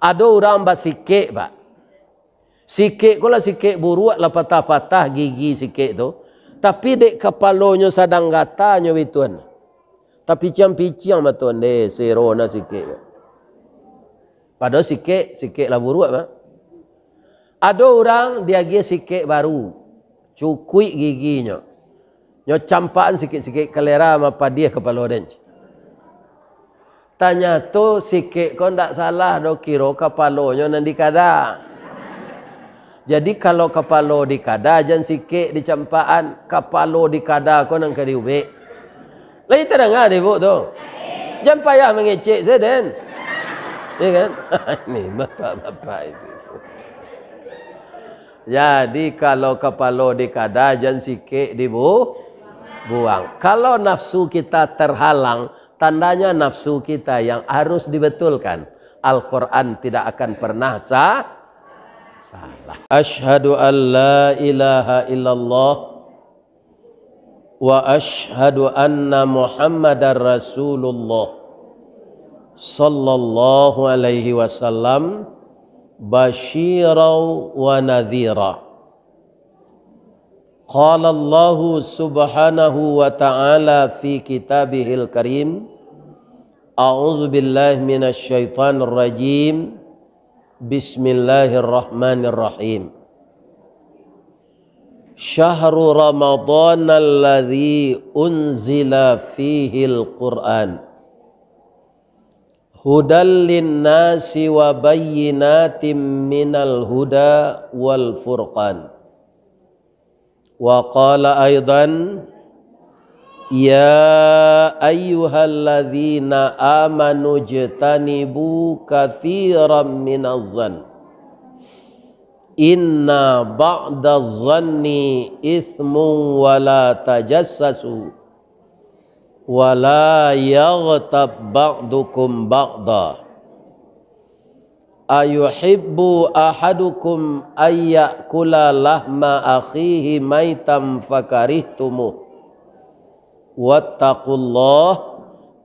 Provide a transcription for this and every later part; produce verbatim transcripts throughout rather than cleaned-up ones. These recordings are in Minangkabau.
Ado urang basikek, Pak. Sikek ko lah sikek buruak, lah patah-patah gigi sikek tu. Tapi dek kapalonyo sadang gata nyo bituan. Tapiciang-piciang mah tu ndeh, sero na sikek. Padahal sikek, sikek lah buruak, Pak. Ado urang diagiah sikek baru, cukuik giginyo. Nyo campakan sikik-sikik kalera mapadiah kapalo den. Tanyato sikek ko ndak salah doh, kiro kapalonyo nan dikada. Jadi kalau kapalo dikada, jan sikek dicampakan, kapalo dikada ko nan ka diubek. Lai tadanga dek ibuk tu? Jan payah mangecek se den. Ya kan? Ini bapak-bapak itu. Jadi, kalau kapalo dikada, jan sikek dibu-, buang. Kalau nafsu kita terhalang, tandanya nafsu kita yang harus dibetulkan. Al-Quran tidak akan pernah sa-, salah. Asyhadu an la ilaha illallah wa asyhadu anna Muhammadar Rasulullah sallallahu alaihi wasallam basyiran wa nadhira. Qala Allahu subhanahu wa ta'ala fi kitabihil karim, a'udzu billahi minasy syaithanir rajim. Bismillahirrahmanirrahim. Syahru Ramadhanal ladzi unzila fihil Qur'an. Hudal linnasi wa bayyinatim minal huda wal furqan. Wa qala aidan, "Ya ayyuhalladzina amanu jtanibu katsiran minaz zan. Inna ba'daz zanni itsmun wa la tajassasu." Wala yaghtab ba'dukum ba'da. Ayuhibbu ahadukum ayyakula lahma akhihi maitan fakarihtumuh. Wattaqullah,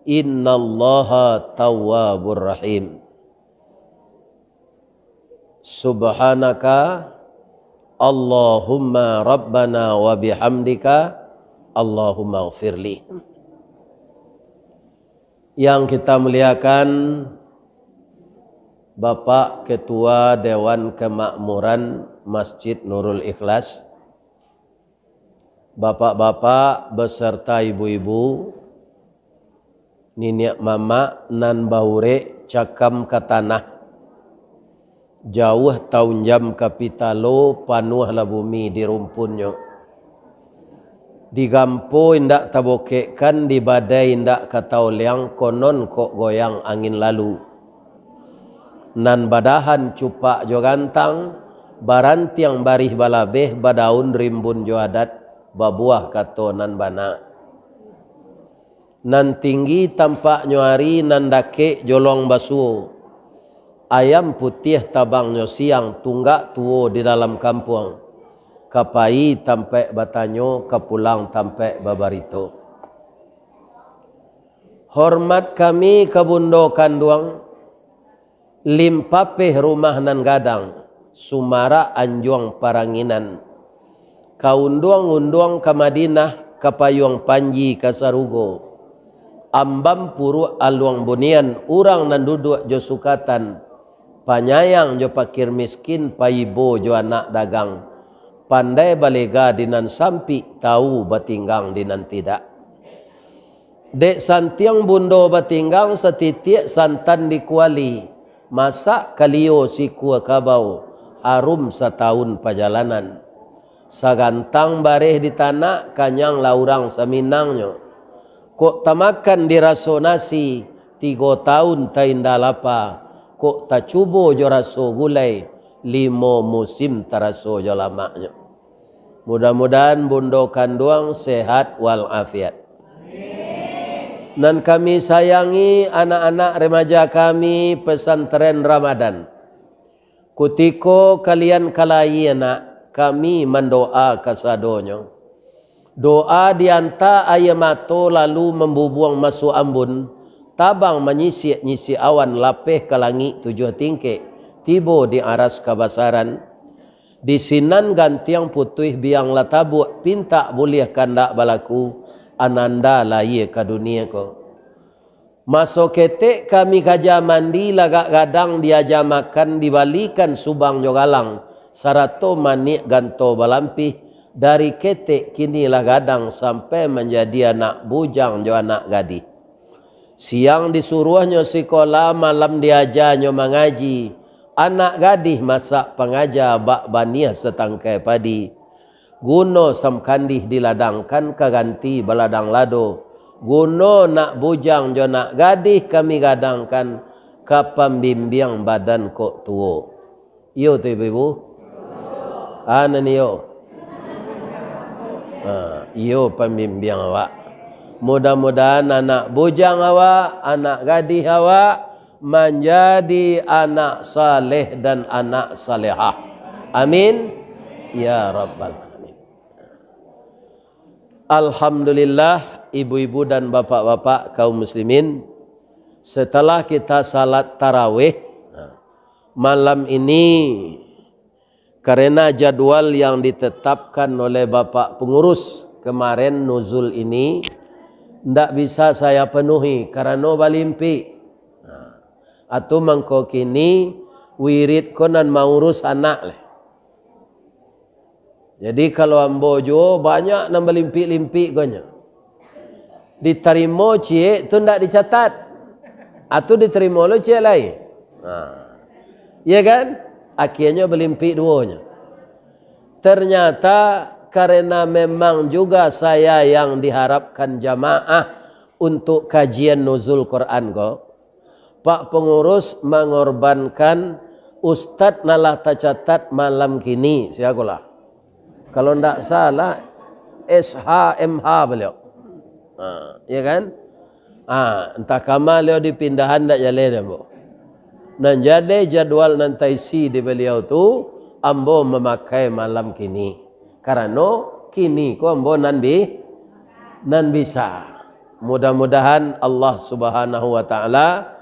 innallaha tawwabur rahim. Subhanaka Allahumma Rabbana wa bihamdika, Allahumma gfirli. Yang kita muliakan, Bapak Ketua Dewan Kemakmuran Masjid Nurul Ikhlas, bapak-bapak beserta ibu-ibu, niniak mamak nan baurek cakam ka tanah, jauah taunjam ka pitalo, panuahlah bumi di rumpunnyo. Di gampo indak tabokekkan, di badai indak ka taoleang, konon kok goyang angin lalu. Nan badahan cupak jo gantang, barantiang barih balabeh, badaun rimbun jo adat, babuah kato nan bana. Nan tinggi tampaknyo ari, nan dakek jolong basuo. Ayam putiah tabangnyo siang, tunggak tuo di dalam kampuang. Ka pai tampaik batanyo, ka pulang tampaik babarito. Hormat kami ka Bundo Kanduang, Limpapeh rumah nan gadang, sumarak anjuang paranginan. Ka unduang-unduang ka Madinah, ka payuang panji ka sarugo. Ambam puruak aluang bunian, urang nan duduak jo sukatan. Panyayang jo pakir miskin, paibo jo anak dagang. Pandai balega di nan sampik, tau batinggang di nan tidak. Dek santiang Bundo batinggang, satitiak santan di kuali, masak kalio sikua kabau, harum satahun pajalanan. Sagantang bareh di tanak, kanyang lah urang saminangnyo. Kok tamakan di raso nasi, tigo tahun tainda lapa, kok tacubo jo raso gulai, limo musim taraso jo lamaknyo. Mudah-mudahan Bundo Kanduang sehat wal afiat. Nan kami sayangi anak-anak remaja kami Pesantren Ramadan. Kutiko kalian ka layie nak, kami mandoa kasadonyo. Doa dianta aia mato lalu mambubuang masuak ambun, Tabang manyisik-nyisik awan, lapeh ka langik tujuah tingkek, tibo di aras kabasaran. Di sinan gantiang putuih biang lah tabuak, pintak buliah kandak balaku, ananda lahia ka dunia ko. Maso ketek kami kaja mandi, lagak gadang diaja makan, dibalikan subang jo galang, sarato maniak ganto balampih, dari ketek kini lah gadang, sampai manjadi anak bujang jo anak gadih. Siang disuruahnyo sikola, malam diajanyo mangaji. Anak gadih masak pangaja, bak baniah satangkai padi. Guno samkandih diladangkan, ka ganti baladang lado. Guno nak bujang jo nak gadih kami gadangkan, ka pambimbiang badan kok tuo. Iyo tu, ibu-ibu? Ah, nan iyo. Ha, iyo pambimbiang awak. Mudah-mudahan anak bujang awak, anak gadih awak, manjadi anak saleh dan anak salehah. Amin. Ya Rabbal Alamin. Alhamdulillah, ibu-ibu dan bapak-bapak kaum muslimin, setelah kita salat tarawih, malam ini, karena jadwal yang ditetapkan oleh Bapak Pengurus kemarin nuzul ini, ndak bisa saya penuhi karano balimpik. Nah, atu mangko kini wirid ko nan maurus anak leh. Jadi, kalau ambo juo banyak nan balimpik-limpik ko nyo. Ditarimo ciek tu ndak dicatat. Atu ditarimo lo ciek lai. Nah. Iya kan? Akhirnyo balimpik duonyo. Ternyata karena memang juga saya yang diharapkan jamaah untuk kajian nuzul Quran ko, Pak Pengurus mangorbankan ustad nan lah tacatat malam kini, sia ko lah. Kalau ndak salah, S H M H baliau. Ha, iya kan? Ha, antah kama baliau dipindahan, ndak jaleh dek ambo. Nan jaleh jadwal nan taisi di baliau tu, ambo mamakai malam kini. Karano kini ko ambo nan bi-, nan bisa. Mudah-mudahan Allah Subhanahu wa Ta'ala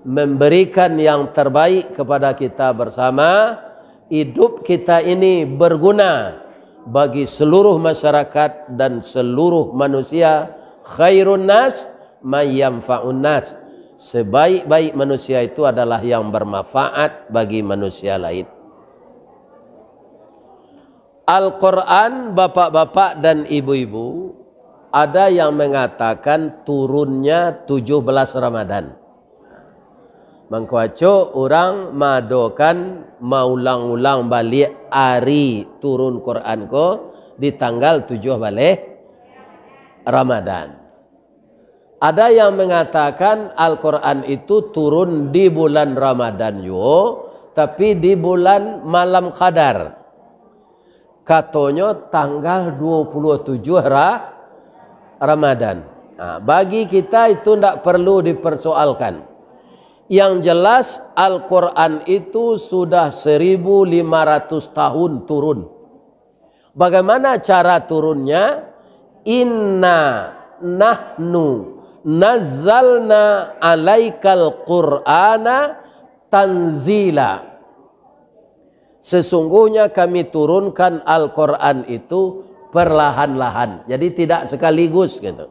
memberikan yang terbaik kepada kita bersama. Hidup kita ini berguna bagi seluruh masyarakat dan seluruh manusia. Khairun nas man yanfa'un nas. Sebaik-baik manusia itu adalah yang bermanfaat bagi manusia lain. Al-Quran, bapak-bapak dan ibu-ibu, ada yang mengatakan turunnya tujuh belas Ramadan. Mangko acok urang maadokan maulang-ulang baliak ari turun Quran ko di tanggal tujuh baleh Ramadan. Ada yang mengatakan Al-Quran itu turun di bulan Ramadan juo, tapi di bulan malam qadar. Katonyo tanggal dua puluh tujuh Ra-, Ramadan. Nah, bagi kita itu ndak perlu dipersoalkan. Yang jelas, Al-Quran itu sudah seribu lima ratus tahun turun. Bagaimana cara turunnya? "Inna nahnu nazzalna alaikal Qur'ana tanzila." Sesungguhnya kami turunkan Al-Quran itu perlahan-lahan. Jadi tidak sekaligus gitu.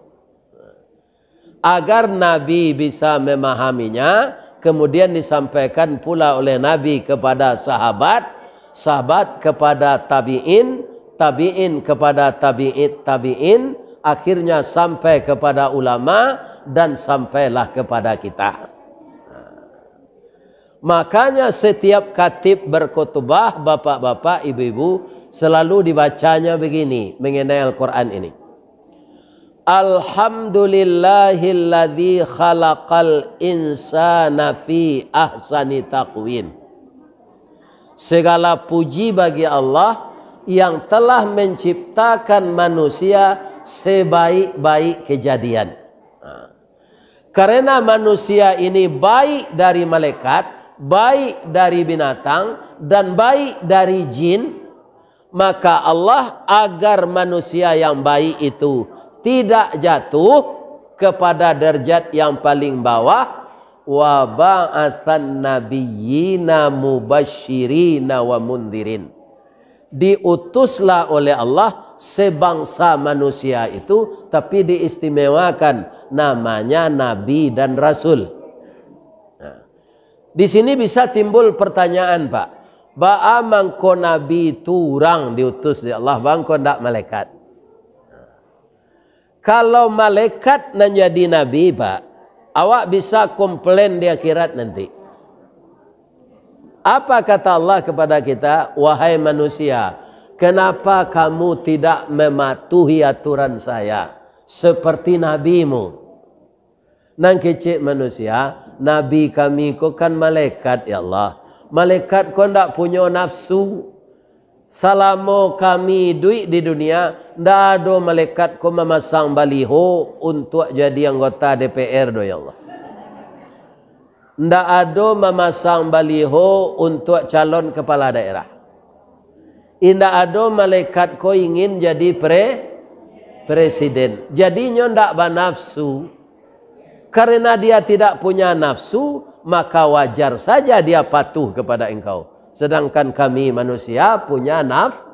Agar Nabi bisa memahaminya, kemudian disampaikan pula oleh Nabi kepada sahabat, sahabat kepada tabi'in, tabi'in kepada tabi'it tabi'in, akhirnya sampai kepada ulama, dan sampailah kepada kita. Makanya setiap khatib berkhutbah, bapak-bapak, ibu-ibu, selalu dibacanya begini mengenai Al-Quran ini. "Alhamdulillahilladzi khalaqal insana fi ahsani taqwim." Segala puji bagi Allah yang telah menciptakan manusia sebaik-baik kejadian. Karena manusia ini baik dari malaikat, baik dari binatang, dan baik dari jin, maka Allah, agar manusia yang baik itu tidak jatuh, kepada derajat yang paling bawah, "Wa ba'atsan nabiyyina mubasyirina wa mundzirin." Diutuslah oleh Allah sebangsa manusia itu, tapi diistimewakan namanya nabi dan rasul. Nah, di sini bisa timbul pertanyaan, Pak. Baa mangko nabi itu urang diutus dek Allah, baa mangko ndak malaikat? Kalau malaikat nan jadi nabi, Pak, awak bisa komplain di akhirat nanti. Apa kata Allah kepada kita, "Wahai manusia, kenapa kamu tidak mematuhi aturan saya seperti nabimu?" Nan kecek manusia, "Nabi kami ko kan malaikat, ya Allah. Malaikat ko ndak punyo nafsu. Salamo kami iduik di dunia, ndak ado malaikat ko mamasang baliho untuak jadi anggota D P R doh, ya Allah. Ndak ado mamasang baliho untuak calon kepala daerah. Indak ado malaikat ko ingin jadi pre-, presiden. Jadi nyo ndak banafsu. Karena dia tidak punya nafsu, maka wajar saja dia patuh kepada engkau. Sedangkan kami manusia punya naf-,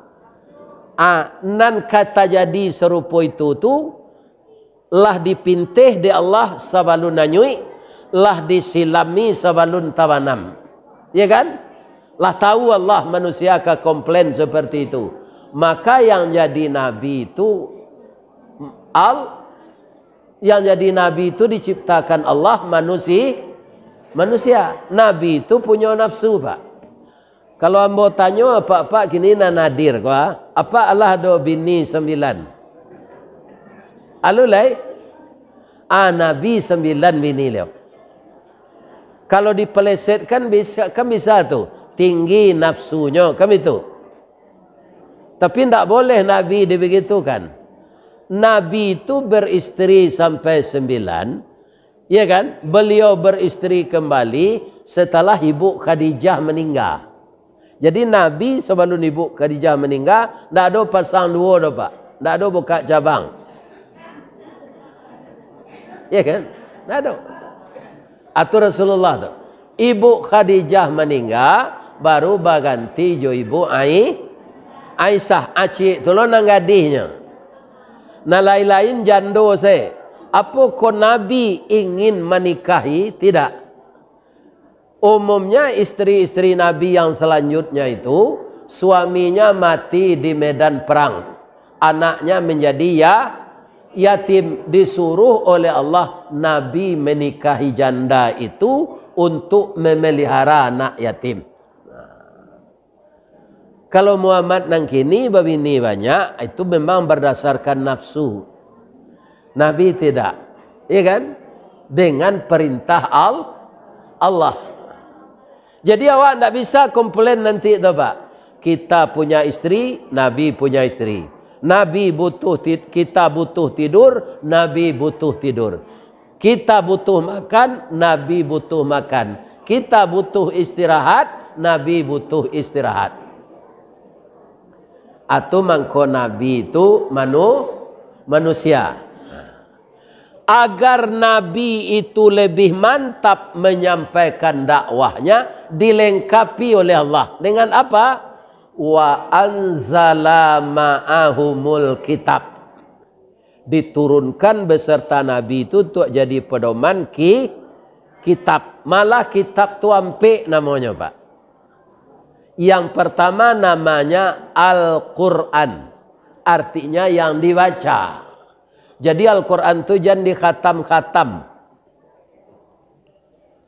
ah, nan ka tajadi sarupo itu tu, lah dipinteh dek Allah sabalun anyuik, lah disilami sabalun tabanam. Ya kan? Lah tahu Allah manusia ka komplain seperti itu. Maka yang jadi nabi itu al-, yang jadi nabi itu diciptakan Allah manusi-, manusia. Nabi itu punyo nafsu, Pak. Kalau ambo tanyo, apak-apak kini nan hadir ko, ah, apak alah ado bini sambilan? Alun lai? Ah, Nabi sambilan bini liau. Kalau dipelesetkan bisa, kan bisa tu. Tinggi nafsunyo, kan itu. Tapi ndak boleh Nabi dibegitukan. Nabi itu beristeri sampai sembilan, ya kan? Beliau beristeri kembali setelah Ibu Khadijah meninggal. Jadi Nabi sabalun Ibu Khadijah meninggal, ndak ado pasang duo doh, Pak. Ndak ado buka cabang. Ya kan? Ndak ado. Atau Rasulullah tu. Ibu Khadijah maningga, baru baganti jo Ibu Ai-, Aisyah, acik tu lo nan gadihnyo. Nan lain-lain jando se. Apokoh Nabi ingin manikahi? Tidak. Umumnya isteri-isteri Nabi yang selanjutnya itu, suaminya mati di medan perang. Anaknya menjadi ya-, yatim, disuruh oleh Allah Nabi menikahi janda itu untuk memelihara anak yatim. Kalau Muhammad nan kini babini banyak, itu memang berdasarkan nafsu. Nabi tidak. Iya kan? Dengan perintah Al-, Allah. Jadi awak ndak bisa komplain nanti tu, Pak. Kita punya isteri, Nabi punya isteri. Nabi butuh ti-, kita butuh tidur, Nabi butuh tidur. Kita butuh makan, Nabi butuh makan. Kita butuh istirahat, Nabi butuh istirahat. Atau mangko Nabi itu manu-, manusia. Agar Nabi itu lebih mantap menyampaikan dakwahnya, dilengkapi oleh Allah. Dengan apa? "Wa anzala ma'ahumul kitab." Diturunkan beserta Nabi itu untuk jadi pedoman ki-, kitab. Malah kitab tu ampek namonyo, Pak. Yang pertama namanya Al-Quran. Artinya yang dibaca. Jadi Al-Quran tu jan dikhatam-khatam.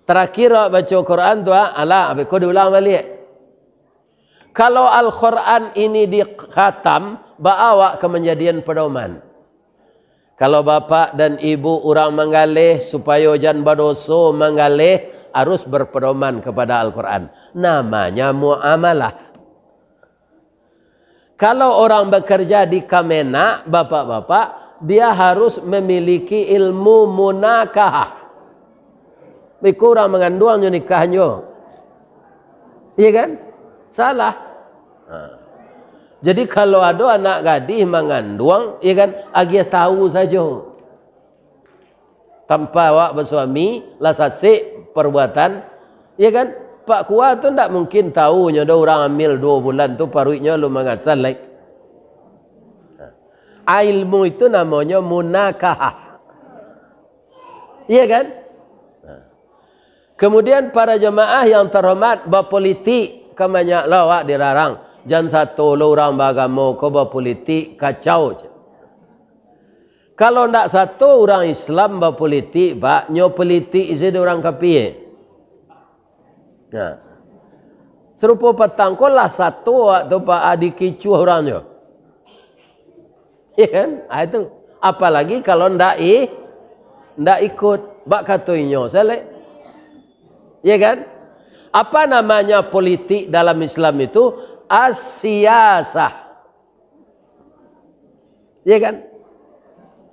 Terakhir awak baco Quran tu, ah, alah, abih ko diulang baliak. Kalau Al-Quran ini dikhatam, baa awak ka manjadian pedoman. Kalau bapak dan ibu urang manggaleh, supayo jan badoso manggaleh, harus berpedoman kepada Al-Quran. Namanya muamalah. Kalau orang bekerja di Kemenag, bapak-bapak, dia harus memiliki ilmu munakahah. Iko urang manganduang nyo nikahnyo. Iya kan? Salah. Ha. Jadi, kalau ado anak gadih manganduang, iya kan, agiah tahu sajo. Tanpa awak basuami, lah sasek pabuatan, ya kan? Pak Kua tu ndak mungkin tahu nyo doh urang amil duo bulan tu paruiknyo alun mangasan lai. Ilmu itu namonyo munakahah. Iya kan? Kemudian para jamaah yang terhormat, bapolitik kan banyak lo awak dilarang. Jan sato lo urang baagamo ko bapolitik, kacau je. Kalau ndak sato urang Islam bapolitik, Pak, nyo politik isi di urang kapie. Nah. Sarupo patang ko lah sato awak tu, Pak, ah, dikicuah urang nyo. Ya kan? Ah, itu. Apalagi kalau ndak i-, ndak ikut. Bak kato inyo, salek. Ya kan? Apa namanya politik dalam Islam itu? As-siyasah. Ya kan?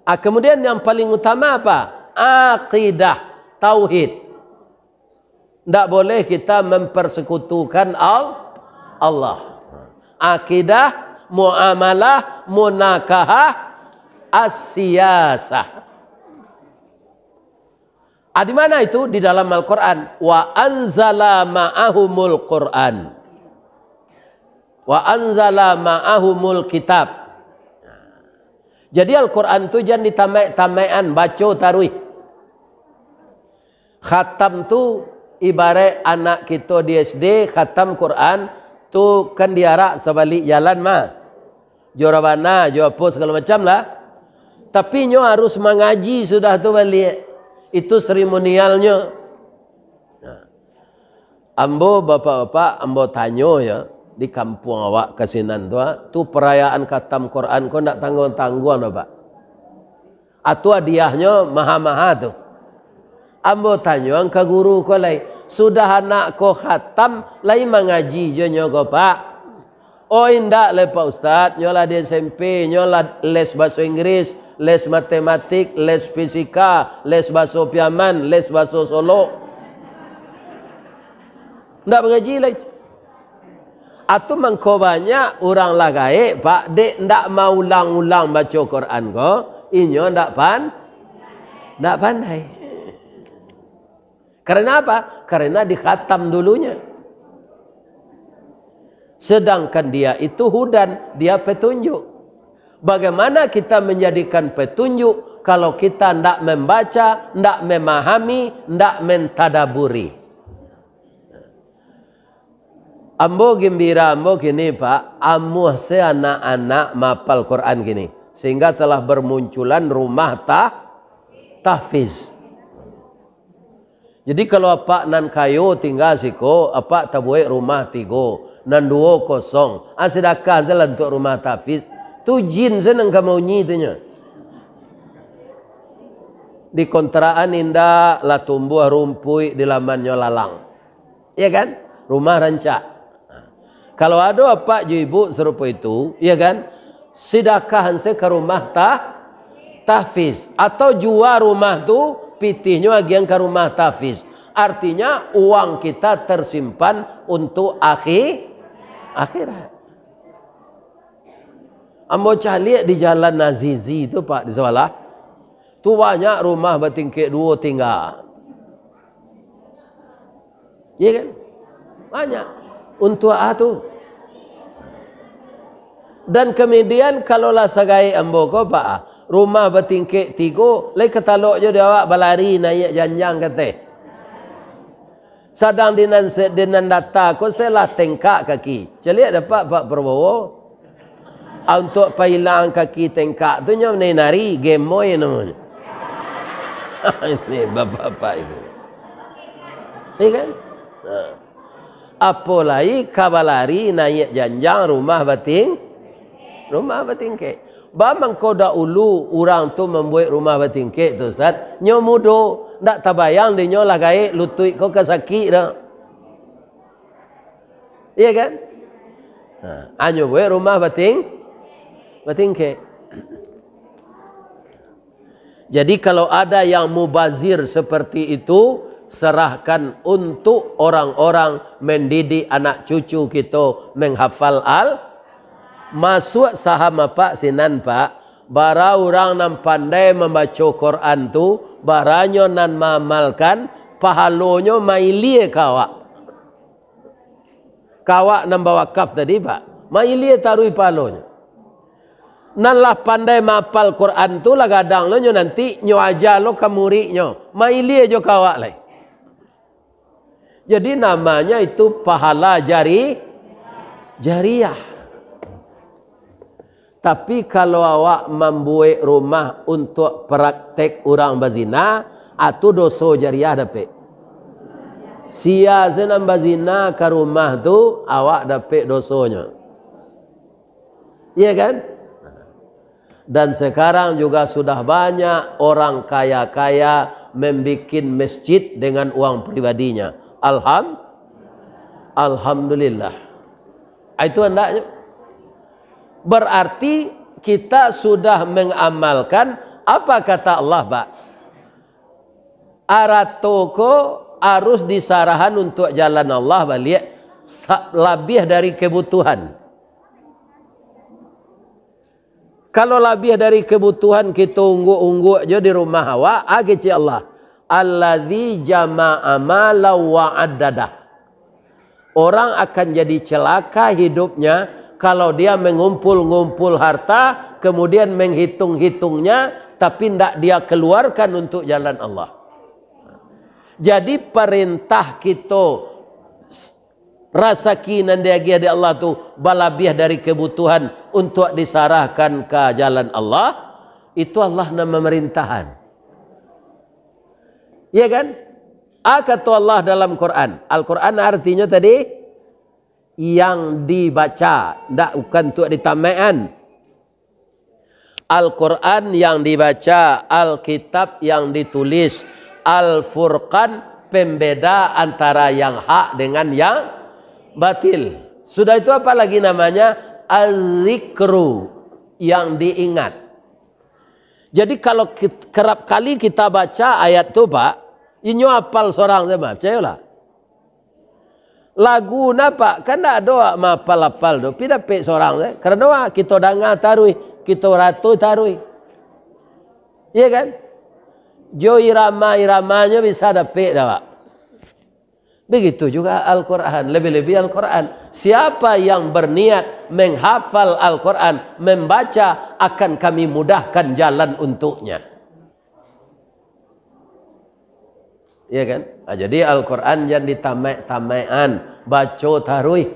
Ah, kemudian yang paling utama apa? Akidah, tauhid. Ndak boleh kita mempersekutukan Al-, Allah. Akidah, muamalah, munakahah, as-siyasah. Ah, di mana itu? Di dalam Al-Quran. "Wa anzala ma'ahumul Quran. Wa anzala ma'ahumul kitab." Jadi Al-Quran tu jan ditamaik-tamaikan, baco taruih. Khatam tu ibarat anak kito di S D, khatam Quran tu kan diarak sabalik jalan mah. Jo rabana, jo apo sagalo macam lah. Tapi nyo harus mangaji sudah tu baliak. Itu seremonialnyo. Nah. Ambo, bapak-bapak, ambo tanyo ya, di kampuang awak ka sinan tu, ah, tu perayaan khatam Quran ko ndak tangguang-tangguang doh, Pak. Atau hadiahnyo maha-maha tu. Ambo tanyoan ka guru ko lai, "Sudah anak ko khatam, lai mangaji jo nyo ko, Pak?" "Oh, indak lai, Pak Ustad, nyo lah di S M P, nyo lah les baso Inggris, les matematik, les fisika, les baso Piaman, les baso Solok." Ndak mangaji lai. Atau mangko banyak urang lah gaek, Pak, dek ndak maulang-ulang baco Quran ko, inyo ndak pan-, ndak pandai. Karena apa? Karena dikhatam dulunya. Sedangkan dia itu hudan, dia petunjuk. Bagaimana kita menjadikan petunjuk kalau kita ndak membaca, ndak memahami, ndak mentadaburi? Ambo gembira ambo kini, Pak, amuah se anak-anak mapal Quran kini, sehingga telah bermunculan rumah tah-, tahfiz. Jadi kalau apak nan kayo tingga siko, apak tabuek rumah tigo, nan duo kosong, ah, sidakah se lah untuak rumah tahfiz. Tu jin se nan ka maunyi tu nyo. Di kontrakan indak, lah tumbuah rumpuik, di lamannyo lalang. Iya kan? Rumah rancak. Kalau ado apak jo ibu sarupo itu, iya kan? Sidakahan se ka rumah tah-, tahfiz. Atau jua rumah tu, pitihnyo agiahan ka rumah tahfiz. Artinya, uang kita tersimpan untuk akhi-, akhirat. Ambo caliak di Jalan Azizi tu, Pak, di sabalah. Tu banyak rumah batingkek duo tingga. Iya kan? Banyak. Untuak a tu. Dan kemudian, kalau lah sagaek ambo ko, Pak, rumah batingkek tigo, lai katalok jo di awak balari naiak janjang kateh. Sadang di nan se-, di nan data ko se lah tengkak kaki. Caliak dapek Pak Prabowo. Ah, untuak pailang kaki tengkak tu nyo nari-nari, gemoy namonyo. Ini bapak-bapak itu. Iya kan? Nah. Apo lai ka balari naiak janjang rumah bating-, rumah batingkek. Ba mangko dahulu urang tu mambuek rumah batingkek tu, Ustaz, nyo mudo, ndak tabayang di nyo lah gaek lutuik ko ka sakik dah. Iya kan? Ha, anyo buek rumah bating-, batingkek. Jadi, kalau ada yang mubazir seperti itu, serahkan untuk orang-orang mendidik anak cucu kito menghafal Al-, masuk saham apak sinan, Pak, Bara urang nan pandai mambaco Quran tu, baranyo nan maamalkan, pahalonyo mailie ka awak. Ka awak nan bawakaf tadi, Pak, mailie taruih pahalonyo. Nan lah pandai maapal Quran tu, lah gadang lo nyo nanti, nyo aja lo ka muridnyo, mailie jo ka awak lai. Jadi, namanya itu pahala jari-, jariah. Tapi, kalau awak mambuek rumah untuak praktek urang bazina, ah, tu doso jariah dapek. Sia se nan bazina ka rumah tu, awak dapek dosonyo. Iya kan? Dan sekarang juga sudah banyak orang kaya-kaya membikin masjid dengan uang pribadinya. Alham-, Alhamdulillah. Ah, itu hendaknya. Berarti kita sudah mengamalkan apa kata Allah, Pak. Arato ko harus disarahan untuak jalan Allah baliak sa-, labiah dari kebutuhan. Kalau labiah dari kebutuhan kito ungguak-ungguak jo di rumah awak, ah, kecek Allah, "Alladzi jama'a malan wa addadah." Orang akan jadi celaka hidupnya kalau dia mengumpul-ngumpul harta, kemudian menghitung-hitungnya, tapi ndak dia keluarkan untuk jalan Allah. Jadi, perintah kito, rasaki nan diagiah dek Allah tu balabiah dari kebutuhan untuk disarahkan ka jalan Allah, itu Allah nan mamerintahan. Iya kan? A kato Allah dalam Quran. Al-Quran artinyo tadi, yang dibaca, ndak bukan untuk ditamakan. Al-Quran yang dibaca, Alkitab yang ditulis, Al-Furqan, pembeda antara yang hak dengan yang batil. Sudah itu apa lagi namanya? Az-Zikru, yang diingat. Jadi, kalau kit-, kerap kali kita baca ayat tu, Pak, inyo apal sorang sajo, Pak, picayolah. Lagu napa? Kan ndak ado awak maapal-apal tu, pi dapek sorang se. Karano, ah, kito danga taruih, kito rato taruih. Iya kan? Jo irama-iramanyo bisa dapek dek awak. Begitu juga Al-Quran, lebih-lebih Al-Quran. Siapa yang berniat menghafal Al-Quran, membaca, akan Kami mudahkan jalan untuknya. Ya kan? Ah, jadi Al-Quran jan ditamaik-tamaikan, baco taruih.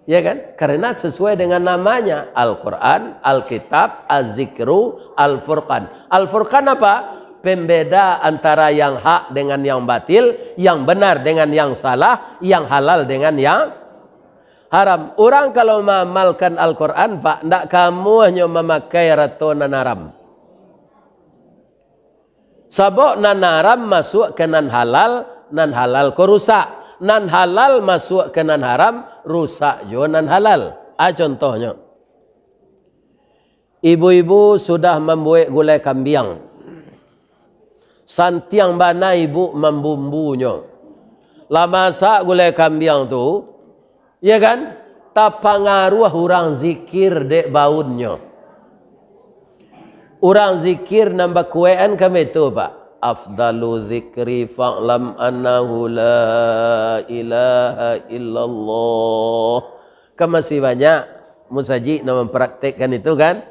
Ya kan? Karena sesuai dengan namanya, Al-Quran, Alkitab, Az-Zikru, Al-Furqan. Al-Furqan apa? Pembeda antara yang hak dengan yang batil, yang benar dengan yang salah, yang halal dengan yang haram. Urang kalau maamalkan Al-Quran, Pak, ndak kamuahnyo mamakai rato nan haram. Sabab nan haram masuak ka nan halal, nan halal ko rusak. Nan halal masuak ka nan haram, rusak juo nan halal. A contohnyo, ibu-ibu sudah mambuek gulai kambiang. Santiang bana ibu mambumbunyo. Lah masak gulai kambiang tu, ya kan? Tapangaruah urang zikir dek baunnyo. Urang zikir nan bakuekan kami tu, Pak. Afdalu zikri fa'lam annahu la ilaha illallah. Kan masih banyak musajik nan mampraktekkan itu, kan?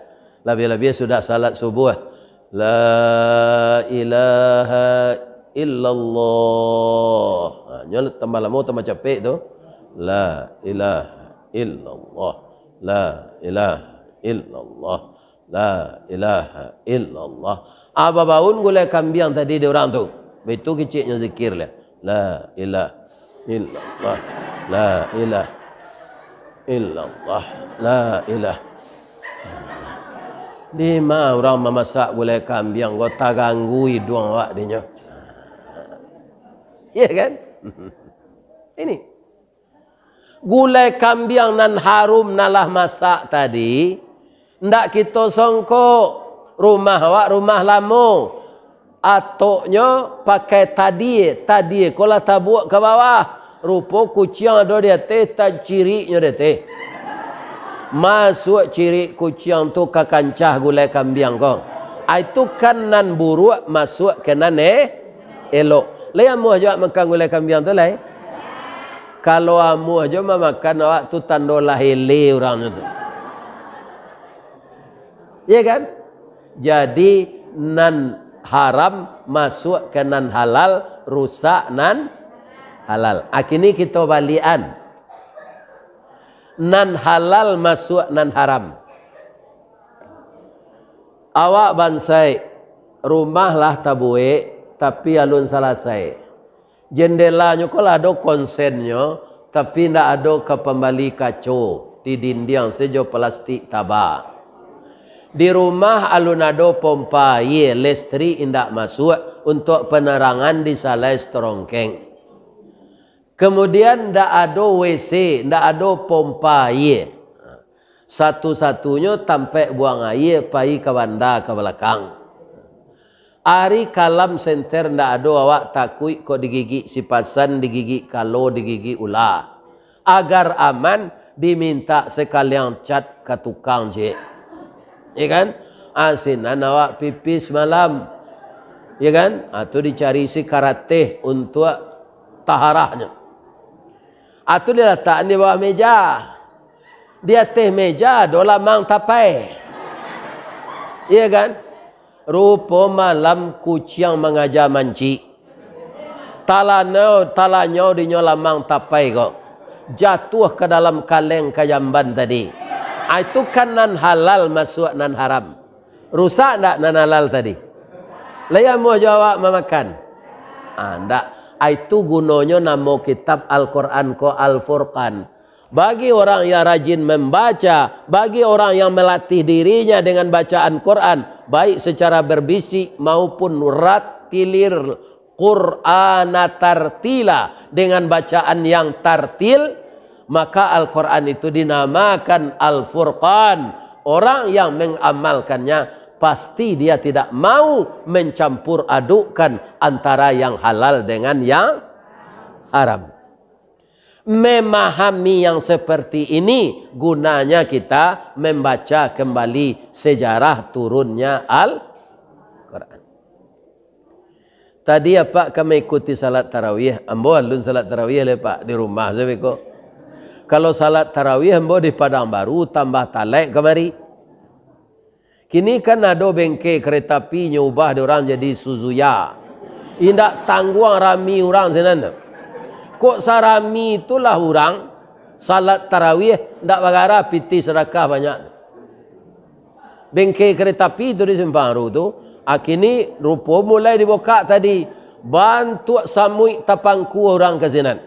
Labiah-labiah sudah salat subuh. La ilaha illallah. Ha, nyo tambah lamo, tambah capek tu. La ilaha illallah. La ilaha illallah. La ilaha illallah. Ah, babaun gulai kambiang tadi di urang tu. Baitu keceknyo zikir lah. La ilaha illallah. La ilaha illallah. La ilaha. Dima urang mamasak gulai kambiang ko taganggu iduang awak dinyo. Iya kan? Ini. Gulai kambiang nan harum nan lah masak tadi, ndak kito songko, rumah awak rumah lamo. Atoknyo pakai tadie, tadie ko lah tabuak ka bawah. Rupo kuciang ado di ateh, taciriknyo di ateh. Masuak cirik kuciang tu ka kancah gulai kambiang ko. Ai tu kan nan buruak masuak ka nan, eh, elok. Lai amuah jo awak makan gulai kambiang tu lai? Kalau amuah jo mamakan awak tu tando lah ele urang tu. Iya kan? Jadi nan haram masuak ka nan halal, rusak nan halal. Ah, kini kito balian. Nan halal masuak nan haram. Awak bansaik, rumah lah tabuek, tapi alun salasai. Jendelanyo ko lah ado konsennyo, tapi ndak ado ka pambali kaco, di dindiang sajo plastik taba. Di rumah alun ado pompa aia, listrik indak masuak, untuak penerangan disalai strongkeng. Kemudian, ndak ado W C, ndak ado pompa aia. Satu-satunyo tampek buang aia pai ka banda ka balakang. Ari kalam senter ndak ado, awak takuik kok digigik sipasan, digigik kalo, digigik ula. Agar aman, dimintak sakaliang cat ka tukang ciek. Ya kan? Ah, sinan awak pipis malam. Ya kan? Ah, tu dicari si karateh untuak taharahnyo. Ah, tu dilatakan di bawah meja. Di ateh meja ado lamang tapai. Iya kan? Rupo malam kuciang mangaja mancik. Talanyau, talanyau dinyo lamang tapai ko. Jatuah ka dalam kaleng ka jamban tadi. Ah, itu kan nan halal masuak nan haram. Rusak ndak nan halal tadi? Lai amuah jo awak mamakan? Ah, ndak. Ah, itu gunonyo namo kitab Al-Quran ko Al-Furqan. Bagi orang yang rajin membaca, bagi orang yang melatih dirinya dengan bacaan Quran, baik secara berbisik maupun rattilir Qur'ana tartila, dengan bacaan yang tartil, maka Al-Quran itu dinamakan Al-Furqan. Orang yang mengamalkannya, pasti dia tidak mau mencampur adukkan antara yang halal dengan yang haram. Memahami yang seperti ini gunanya kita membaca kembali sejarah turunnya Al-Quran. Tadi apak ka maikuti salat tarawih, ambo alun salat tarawih lai, Pak, di rumah sabe ko. Kalau salat tarawih ambo di Padang Baru, tambah talek kamari. Kini kan ado bengke kereta api nyo ubah dek urang jadi Suzuya. Indak tangguang rami urang sinan tu. Kok sarami itulah urang, salat tarawih ndak bagarah pitih sadakah banyak tu. Bengke kereta api tu di Simpang Aru tu, ah, kini rupo mulai dibukak tadi. Bantuak samuik tapangku urang ka sinan.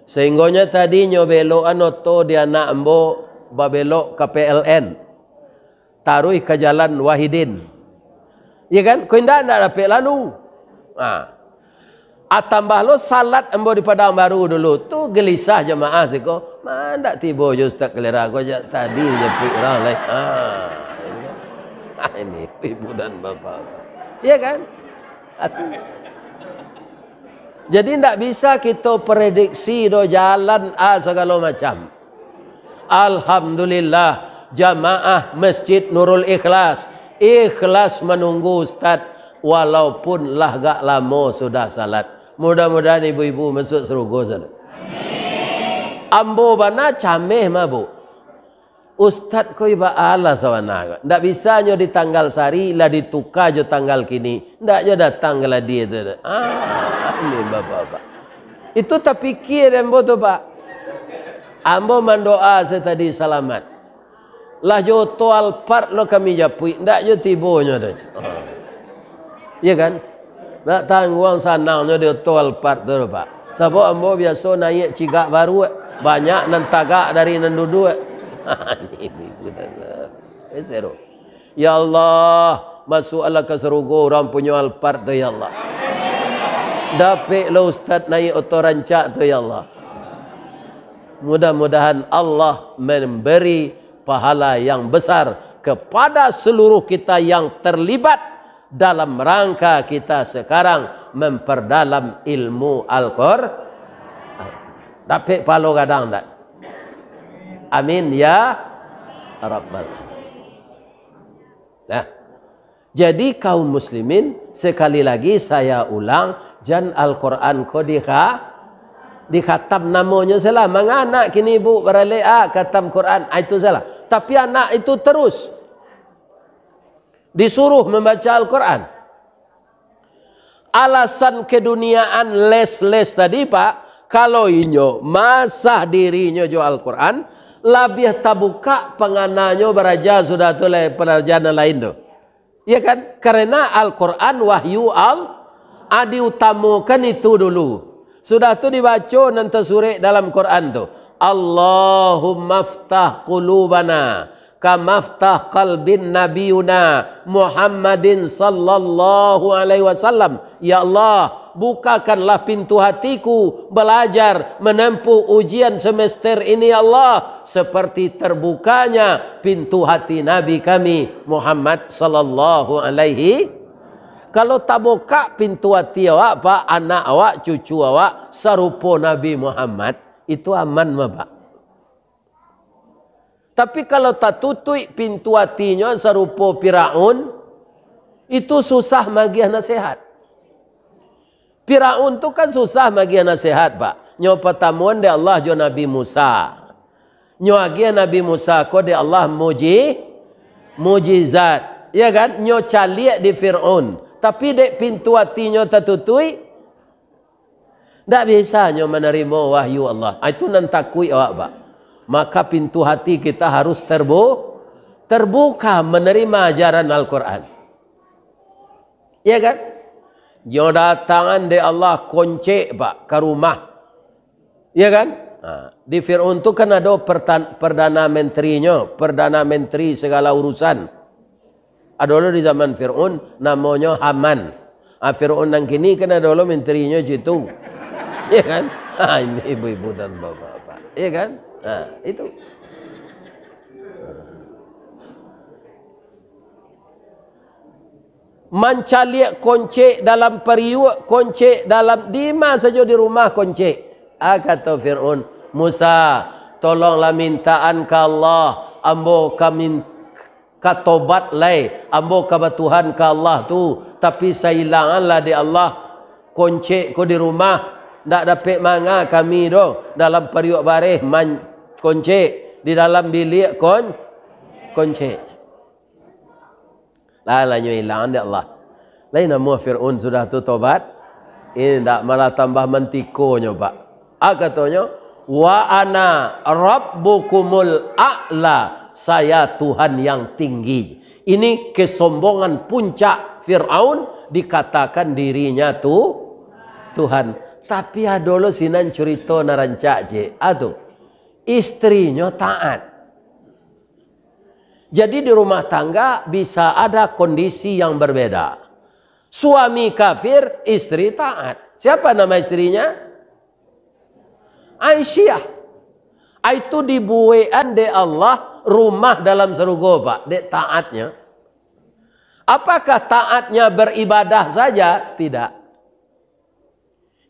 Sahinggonyo tadi nyo belokan oto di anak ambo babelok ka P L N. Taruih ka Jalan Wahidin. Ya kan? Ko indak, indak dapek lalu. Ha. Ah, tambah lo salat ambo di Padang Baru dulu tu, gelisah jamaah siko. Ma ndak tibo jo Ustaz Kalera ko, jak tadi japuik urang lai. Ha. Ah, ini ibu dan bapak. Ya kan? Atu. Jadi ndak bisa kito prediksi do jalan a sagalo macam. Alhamdulillah, jamaah Masjid Nurul Ikhlas ikhlas manunggu Ustaz, walaupun lah agak lamo sudah salat. Mudah-mudahan ibu-ibu masuak sarugo sanak. Ambo bana cameh mah, Bu. Ustaz ko iba alah sabana ko. Ndak bisa nyo di tanggal sari lah dituka jo tanggal kini. Ndak nyo datang ka ladi tu. Ah, ni bapak-bapak. Itu tapikia dek ambo tu, Pak. Ambo mandoa se tadi salamat. Lah jo oto Alphard lo kami japuik, ndak jo tibonyo doh. Ah. Iya kan? Ndak tangguang sanangnyo di oto Alphard tu, Pak. Sabab ambo biaso naiak cigak baruak, banyak nan tagak dari nan duduak. Ini budak lah. Eh, seru. Ya Allah, masuaklah ka sarugo urang punyo Alphard tu, ya Allah. Dapeklah ustaz naiak oto rancak tu, ya Allah. Mudah-mudahan Allah memberi pahala yang besar kepada seluruh kita yang terlibat dalam rangka kita sekarang memperdalam ilmu Al-Qur'an. Dapek pahalo gadang tak? Amin ya. Rabbal alamin. Nah, jadi kaum muslimin, sekali lagi saya ulang, jan Al-Quran ko dikha-, dikhatam namonyo salah. Manganak kini ibu baralek, ah, khatam Quran, ah, itu salah. Tapi anak itu terus disuruh membaca Al-Quran. Alasan keduniaan les-les tadi, Pak, kalau inyo masah dirinyo jo Al-Quran, labiah tabukak pangananyo baraja sudah tu lai, palajaran nan lain tu. Iya kan? Karena Al-Quran wahyu Al-, ah, diutamakan itu dulu. Sudah tu dibaco nan tasurek dalam Quran tu. Allahumma ftah qulubana kamaftah qalbin nabiyuna Muhammadin sallallahu alaihi wasallam. Ya Allah, bukakanlah pintu hatiku belajar menempuh ujian semester ini, ya Allah, seperti terbukanya pintu hati Nabi kami Muhammad sallallahu alaihi. Kalau tabukak pintu hati awak, Pak, anak awak, cucu awak sarupo Nabi Muhammad, itu aman mah, Pak. Tapi kalau tatutuik pintu atinyo sarupo Firaun, itu susah magiah nasihat. Firaun tu kan susah magiah nasihat, Pak. Nyo patamuan dek Allah jo Nabi Musa. Nyo agiah Nabi Musa ko dek Allah muji-, mujizat. Ya kan? Nyo caliak di Firaun. Tapi dek pintu atinyo tatutuik, ndak bisa nyo manarimo wahyu Allah. Ah, itu nan takuik awak, Pak. Maka pintu hati kita harus terbu-, terbuka menerima ajaran Al-Quran. Ya kan? Nyo datangan dek Allah koncek, Pak, ka rumah. Ya kan? Ha, di Firaun tu kan ado pertan-, perdana menterinyo, perdana menteri segala urusan. Ado lo di zaman Firaun, namonyo Haman. Ah, Firaun nan kini kan ado lo menterinyo citu. Ya kan? Ha, ini ibu-ibu dan bapak-bapak. Ya kan? Ha, itu. Mancaliak koncek dalam pariuak, koncek dalam, dima sajo di rumah koncek. Ah, kato Firaun, "Musa, tolonglah mintaan ka Allah, ambo ka min-, ka tobat lai, ambo ka batuhan ka Allah tu, tapi sailanganlah dek Allah koncek ko di rumah, ndak dapek manga kami doh, dalam pariuak bareh man-, koncek, di dalam biliak kon-, koncek." Lah, lah nyo ilang dek Allah. Lai namuah Firaun sudah tu tobat? Indak, malah tambah mantikonyo, Pak. Ah, katonyo, "Wa ana rabbukumul a'la, saya Tuhan yang tinggi." Ini kesombongan puncak Firaun, dikatakan dirinya tu Tuhan. Tapi ado lo sinan curito nan rancak, cek. Ah, tu. Istrinyo taat. Jadi, di rumah tangga bisa ada kondisi yang berbeda. Suami kafir, istri taat. Siapa nama istrinya? Aisyah. Itu dibuekan dek Allah rumah dalam sarugo, Pak, dek taatnya. Apakah taatnya beribadah saja? Tidak.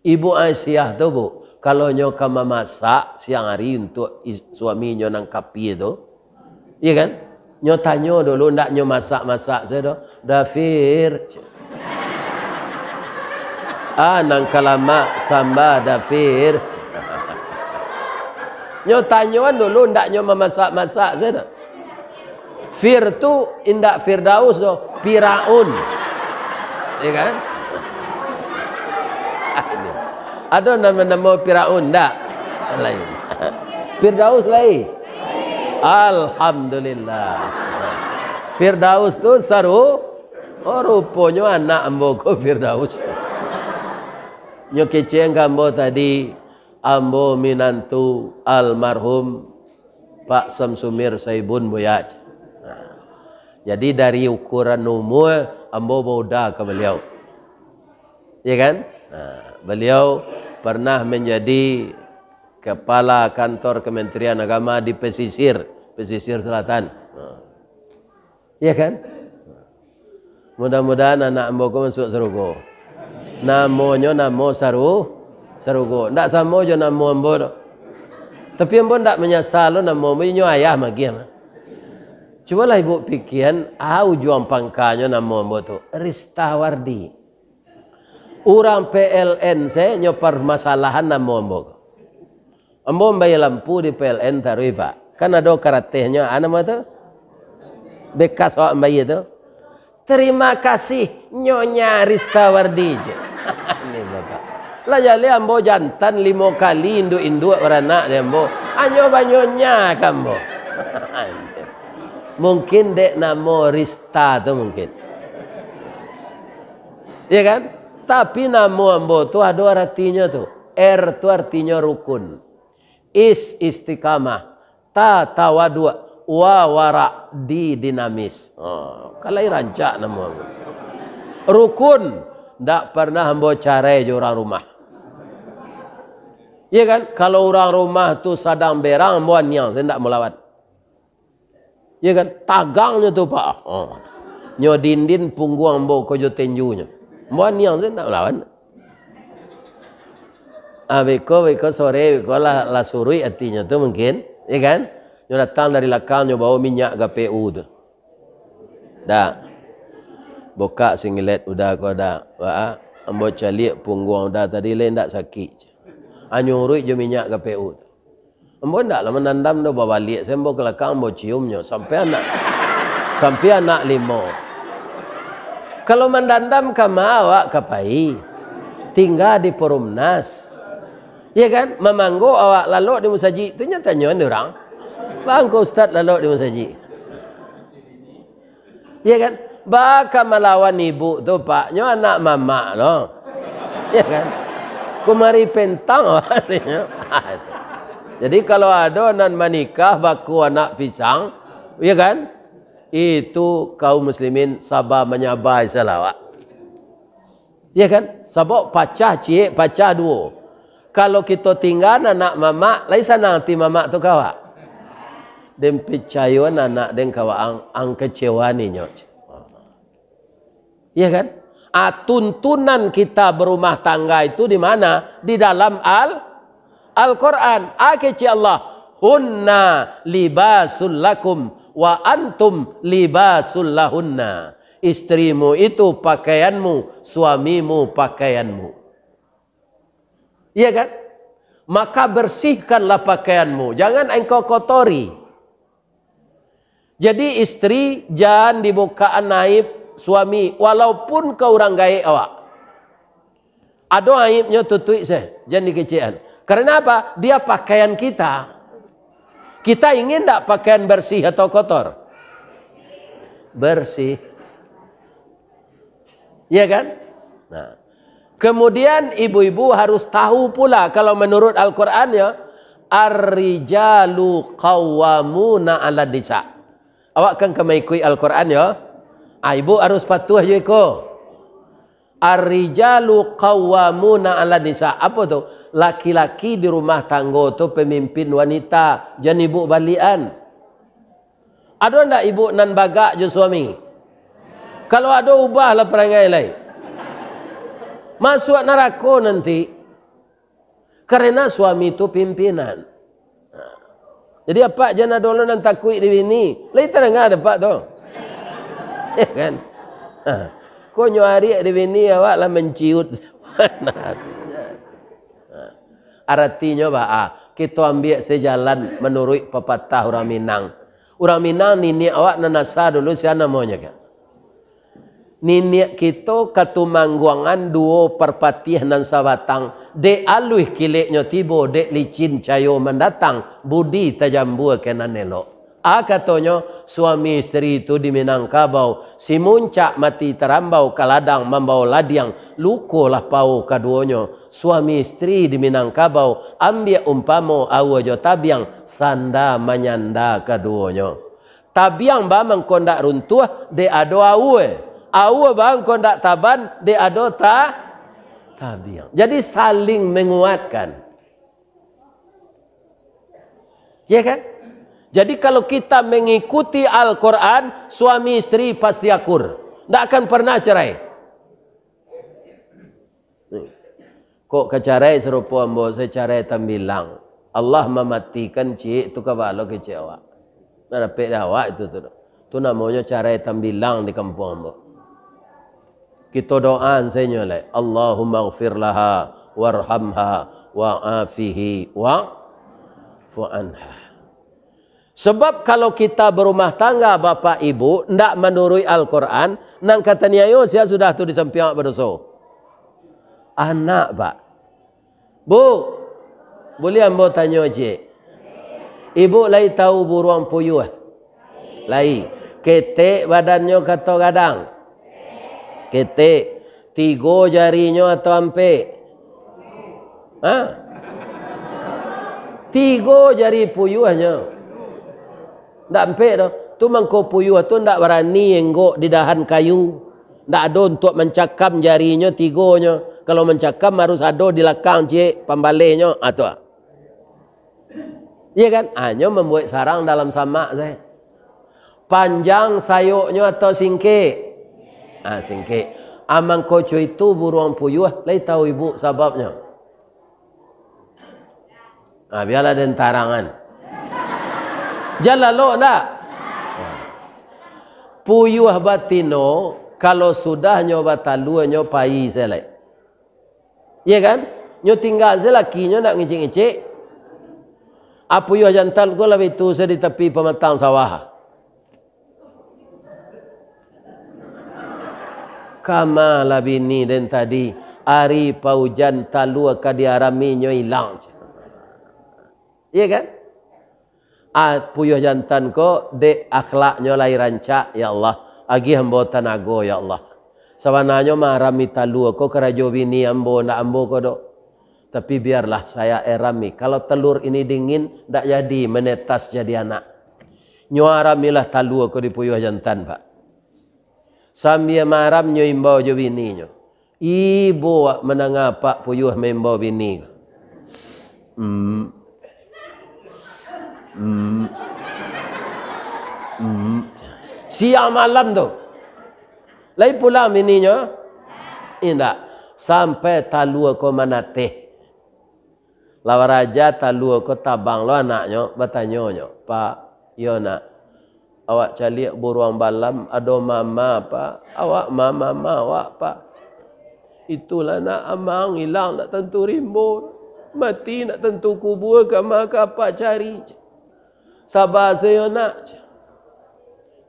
Ibu Aisyah tu, Bu, kalau nyo ka mamasak siang hari untuak is-, suaminyo nan kapia tu, iya kan? Nyo tanyo dulu, ndak nyo masak-masak sajo doh. "Dafir," cek. "Ah, nan ka lamak samba, Dafir," cek. Nyo tanyoan dulu, ndak nyo mamasak-masak sajo doh. Fir tu indak Firdaus doh, Firaun. Ya kan? Ado namo-namo Firaun ndak? Lain. Firdaus lain. Alhamdulillah. Firdaus tu saru-, oh, ruponyo anak ambo ko Firdaus. Nyo kecek ka ambo tadi, ambo minantu almarhum Pak Samsumir Saibun, Buya. Nah, jadi dari ukuran umur, ambo bauda ka baliau. Ya kan? Nah, beliau pernah menjadi Kepala Kantor Kementerian Agama di Pesisir, Pesisir Selatan. Nah. Iya kan? Mudah-mudahan anak ambo ko masuak sarugo. Namonyo namo saru-, sarugo. Ndak samo jo namo ambo tu. Tapi ambo ndak manyasal lo namo ambo, inyo ayah magiah mah. Cubolah ibu pikian, ah, ujuang pangkanyo namo ambo tu, Ristawardi. Urang P L N se nyo parmasalahan namo ambo ko. Ambo mambayia lampu di P L N taruih, Pak. Kan ado karatehnyo, ah, namo tu? Bekas awak mambayia tu. Terima kasih, Nyonya Ristawardi, je. Ni bapak. Lah jaleh ambo jantan limo kali induak-induak baranak di ambo. Anyo banyonya ka ambo. Mungkin dek namo Rista tu mungkin. Ya kan? Tapi namo ambo tu ado aratinyo tu. R tu artinyo rukun. Is istiqamah, ta tawaduak, wa warak di dinamis. Ha, kalai rancak namo. Rukun, ndak pernah ambo carai jo urang rumah. Iya kan? Kalau urang rumah tu sadang berang, ambo aniang, saya ndak malawan. Iya kan? Tagangnyo tu, Pak. Oh. Nyo dindin pungguang ambo ko jo tenjunyo. Ambo aniang tu ndak malawan. Ah, beko, beko sore, beko lah, lah suruik atinyo tu mungkin, iya kan? Nyo datang dari lakang, nyo bawa minyak G P U tu. Dak. Bukak singlet uda ko dak. Wah, ambo caliak pungguang uda tadi lai ndak sakik. Anyo uruik jo minyak G P U tu. Ambo ndak lah mandandam doh, babaliak se ambo ka lakang, ambo cium nyo, sampai anak, sampai anak limo. Kalau mandandam ka ma awak ka pai? Tingga di Perumnas. Ya kan? Mamanggo awak lalok di musajik tu nyo tanyoan dek urang. Baa ko ustaz lalok di musajik? Ya kan? Baa ka malawan ibu tu, Pak, nyo anak mamak lo. Ya kan? Kumari pentang awak nyo. Jadi kalau ado nan manikah bako anak pisang, ya kan? Itu kaum muslimin saba manyaba, salah awak. Ya kan? Sabab pacah ciek, pacah duo. Kalau kito tinggaan anak mamak, lai sanang ati mamak tu ka awak. Den picayoan anak den ka waang, ang kecewa ninyo. Ya kan? Ah, tuntunan kita berumah tangga itu di mana? Di dalam Al-, Al-Quran. Ah, kecek Allah, "Hunna libasul lakum wa antum libasul lahunna." Istrimu itu pakaianmu, suamimu pakaianmu. Iya kan? Maka bersihkanlah pakaianmu, jangan engkau kotori. Jadi istri jan dibukaan aib suami, walaupun ka urang gaek awak. Ado aibnyo tutuik se, jan dikecekan. Karena apa? Dia pakaian kita. Kita ingin ndak pakaian bersih atau kotor? Bersih. Iya kan? Nah. Kemudian ibu-ibu harus tahu pula, kalau menurut Al-Quran ya, "Ar-rijalu qawwamuna 'alan nisa." Awak kan ka maikuik Al-Quran ya. Ah, ibu harus patuah jo iko. "Ar-rijalu qawwamuna 'alan nisa." Apa tu? Laki-laki di rumah tanggo tu pemimpin wanita. Jan ibu balian. Ado ndak ibu nan bagak jo suami? Kalau ado, ubahlah parangai lai. Masuak narako nanti. Karena suami tu pimpinan. Jadi apak jan ado lo nan takuik di bini. Lai tadanga dek apak tu. Ya kan? Ha. Ko nyo ariak di bini, awak lah manciut. Aratinyo baa? Kito ambiak sajalan manuruik papatah urang Minang. Urang Minang, niniak awak nan asa dulu, sia namonyo ka? Niniak kito Katumangguangan duo Parpatiah nan sabatang, dek aluih kileknyo tibo, dek licin cayo mandatang, budi tajambua ka nan elok. A katonyo, suami isteri tu di Minangkabau, si muncak mati tarambau, ka ladang mambao ladiang, luko lah pao kaduonyo. Suami isteri di Minangkabau, ambiak umpamo aua jo tabiang, sanda manyanda kaduonyo. Tabiang ba mangko ndak runtuah, dek ado aua. Aua ba mangko ndak taban, dek ado ta-, tabiang. Jadi saling menguatkan. Ya kan? Jadi kalau kita mengikuti Al-Quran, suami isteri pasti akur. Ndak akan pernah cerai. Kok ka carai sarupo ambo, sa carai tambilang. Allah mamatikan ciek tu kabalo kecek awak. Nah, dapek dek awak itu tu. Tu namonyo carai tambilang di kampuang ambo. Kito doaan sainyo lai, "Allahumma ghfir laha, warhamha, wa'afihi, wa'fu anha." Sebab kalau kita berumah tangga, bapak ibu, ndak manuruik Al-Quran, nan ka taniayo sia sudah tu di sampiang awak badoso? Anak, Pak. Bu, buliah ambo tanyo ciek? Ibu lai tahu buruang puyuah? Lai. Ketek badannyo kato gadang? Ketek. Tigo jarinyo atau ampek? Ha? Tigo jari puyuahnyo. Ndak ampek doh. Tu mangko puyuah tu ndak barani enggok di dahan kayu. Ndak ado untuak mancakam jarinyo tigonyo. Kalau mancakam harus ado di lakang ciek pambalehnyo. Ah, tu ah. Iya kan? Hanyo mambuek sarang dalam samak sae. Panjang sayoknyo atau singkek? Ah, singkek. Ah, mangko co itu buruang puyuah, lai tahu ibu sababnyo? Ah, bialah den tarangan. Jan lalok ndak? Puyuah batino, kalau sudah nyo batalua, nyo pai sae lai. Iya kan? Nyo tingga se lakinyo ndak ngicik-ngicik. Ah, puyuah jantan ko lah baitu se di tapi pamatang sawah. Kama lah bini den tadi, ari paujan talua ka diaraminyo ilang. Iya kan? Ah, puyuah jantan ko, dek akhlaknyo lai rancak, ya Allah. Agiah ambo tanago, ya Allah. Sabananyo maarami talua ko karajo bini ambo, ndak ambo ko doh. Tapi biarlah saya arami. Kalau telur ini dingin, ndak jadi menetas jadi anak. Nyo aramilah talua ko di puyuah jantan, Pak. Sambia maaram nyo imbau jo bininyo. Ibo wak mandanga apak puyuah maimbau bini ko. Hmm. Hmm. Hmm. Siang malam tu. Lai pulang bininyo? Indak. Sampai talua ko manateh. Lah baraja talua ko tabang lo anaknyo, batanyo nyo, "Pak, iyo nak, awak caliak buruang balam, ado mama, Pak, awak ma-, mama awak, Pak." "Itulah nak, amang ilang ndak tantu rimbo, mati ndak tantu kubua, kama ka apak cari." Saba sajo nak.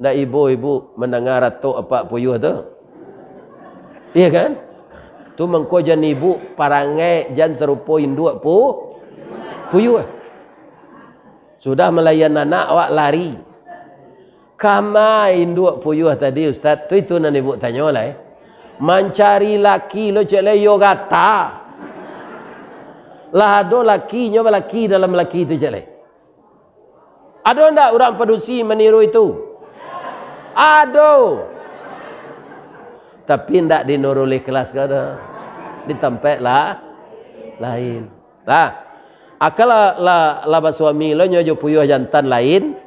Ndak ibo ibu mandanga ratok apak puyuah tu? Iya kan? Tu mangko jan ibu parangai jan sarupo induak pu-, puyuah. Sudah malayan anak, awak lari. Kama induak puyuah tadi, Ustaz? Tu itu nan ibu tanyo lah, eh. Mancari laki lo cek lai yo gata. Lah ado lakinyo balaki dalam laki tu cek lai. Ado ndak urang padusi maniru itu? Ado. Tapi ndak di Nurul Ikhlas ko doh. Di tampek lah, lain. Lah, aka lah, lah, lah basuami lo nyo jo puyuah jantan lain,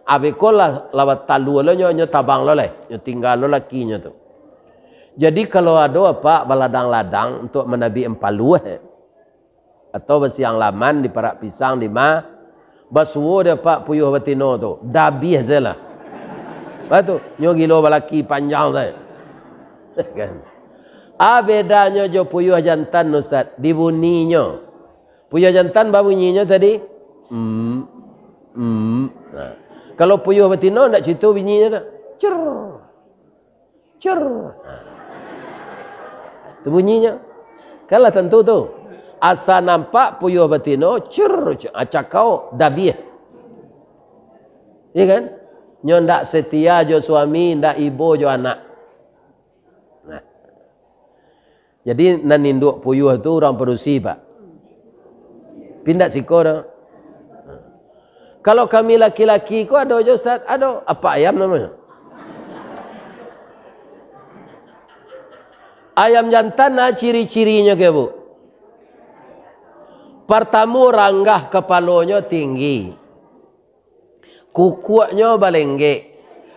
abih ko lah, lah batalua lo nyo, nyo tabang lo lai, nyo tingga lo lakinyo tu. Jadi, kalau ado apak baladang-ladang untuak manabik ampaluah, eh, atau basiang laman di parak pisang di ma, basuo dek apak puyuah batino tu, dabiah se lah. Batu, nyo gilo balaki panjang sae. Kan? Ah, bedanyo jo puyuah jantan, Ustaz, di bunyinyo. Puyuah jantan babunyinyo tadi, mm, mm. Nah. Kalau puyuah batino ndak citu bunyinyo tu. Cer. Cer. Tu bunyinyo. Kan lah tantu tu. Asa nampak puyuah batino, cer, cer, ah, cakau, dabiah. Iya kan? Nyo ndak setia jo suami, ndak ibo jo anak. Nah. Jadi, nan induak puyuah tu urang padusi, Pak. Pindak siko doh. Kalau kami laki-laki ko ado jo, Ustaz? Ado. Apak ayam namonyo. Ayam jantan, nah, ciri-cirinyo ke, Bu? Partamo, ranggah kapalonyo tinggi. Kukuaknyo balenggek,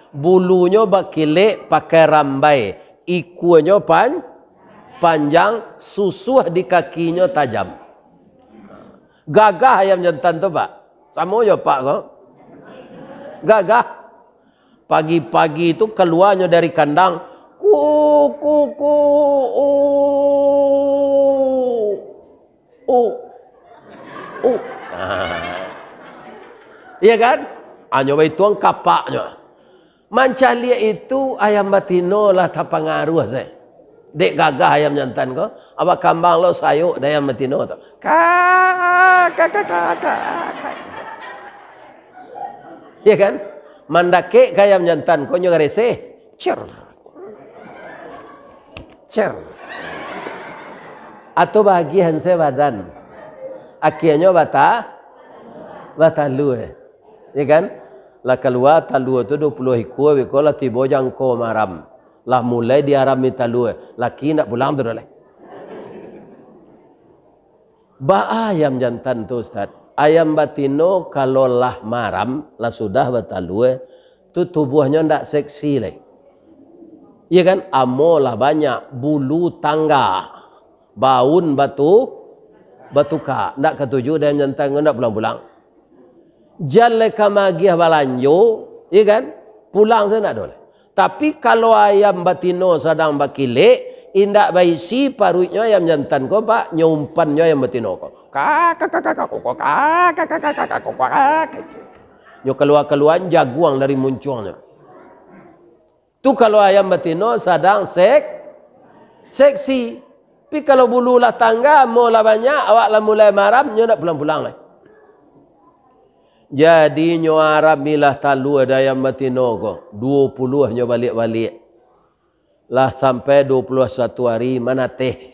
bulunyo bakilek pakai rambai, ikuanyo pan-, panjang, susuah di kakinyo tajam. Gagah ayam jantan tu, Pak. Samo jo Apak ko. Gagah. Pagi-pagi tu kaluanyo dari kandang, ku, ku, ku, u, u, u. Iya kan? Anyo baituang kapaknyo. Mancaliak itu ayam batino lah tapangaruah se. Dek gagah ayam jantan ko, abah kambang lo sayok dek ayam batino tu. Ka, ka, ka, ka, ka, ka. Iya kan? Mandakek ka ayam jantan ko nyo gareseh. Cer. Cer. Atau bagian se badan. Akhirnyo bata, batalua. Iya kan? Lah kalua talua tu duo puluah ikua, beko lah tibo jangko maram. Lah mulai diarami talua. Laki ndak pulang tu doh lai. Baa ayam jantan tu, Ustaz? Ayam batino kalau lah maram, lah sudah batalua, tu tubuahnyo ndak seksi lai. Iya kan? Amo lah banyak, bulu tangga, baun batu, batuka. Ndak katuju dek ayam jantan ko, ndak pulang-pulang. Jan lai ka magiah balanjo, iya kan? Pulang sajo ndak ado lai. Tapi, kalau ayam batino sadang bakilek, indak baisi paruiknyo ayam jantan ko, Pak, nyo umpannyo ayam batino ko. Ka, ka, ka, ka, ka, ko, ko, ka, ka, ka, ka, ka, ko, ko, ka, ka. Nyo kalua-kaluaan jaguang dari muncuangnyo. Tu kalau ayam batino sadang sek-, seksi. Tapi kalau bulu lah tangga, amo lah banyak, awak lah mulai maram, nyo ndak pulang-pulang lai. Jadi, nyo aramilah talua dek ayam batino ko, duo puluah nyo baliak-baliak. Lah sampai duo puluah satu ari manateh.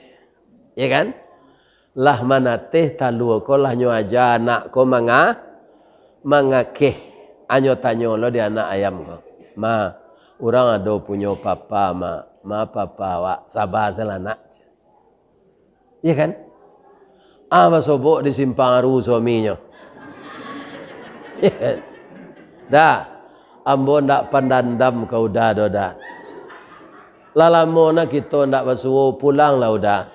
Ya kan? Lah manateh talua ko, lah nyo aja anak ko manga-, mangakeh. Anyo tanyo lo di anak ayam ko, "Ma, urang ado punyo papa, Ma. Ma, papa awak, saba salah, Nak." Ya kan? Ah, basobok di simpang aru suaminyo. Ya kan? "Da, ambo ndak pandandam ka Uda doh, Da. Lah lamo na kito ndak basuo, pulanglah Uda.